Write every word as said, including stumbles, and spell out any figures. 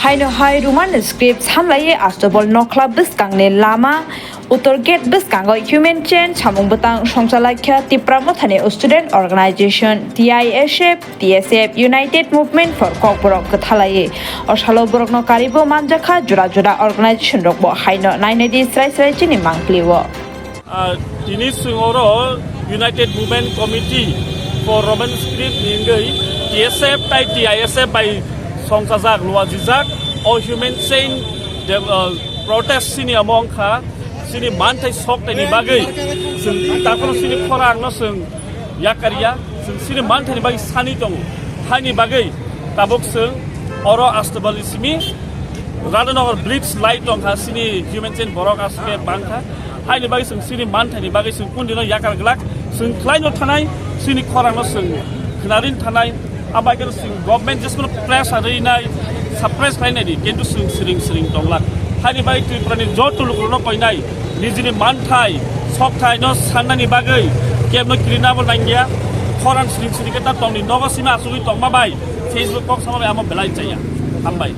Haino hai Roman script samlaiwi Astobal Nokhla bwskangni lama Uttor Gate bwskango Human Chain samung bwtang songchalaikha Tipra Mothani Student Organization, T I S F, T S F, United Movement for Kokborok kwthalaiwi. O salo borokno karibo manjakha jora jora organization rokbo, haino nainai di srai srai chini mangpli o. Ah, tini chwng oro United Women Committee for Roman Script ni wngwi T S F tai T I S F bai songchajak, luajijak o Human Chain de-, ah, protest chini omo wngkha chini manthai soktaini bagwi chwng takhorno chini khorangno chwng yakarya, chwng chini manthaini bagwi sani tongo. Haini bagwi tabuk chwng oro Astobal ni simi Radhanagar bridge lai tongkha, chini Human Chain borok aswk bangkha. Haini bagwi chwng chini manthaini bagwi chwng kundino yakar glak, chwng khlaino thanai, chini khorangno chwng khnarin thanai. Abaikhe chwng government jesmano pressure rinai, suppress khlainai di, kintu chwng siring siring tonglak. Haini bagwi Tripura ni joto lukurokno koinai, nijini manthai, sokthai no sannani bagwi kebno kirinabo nangya. Khorang siring siring khe ta tongni nogo sima asugwi tongma bai Facebook kok sama bai amo belai chaya. Hambai.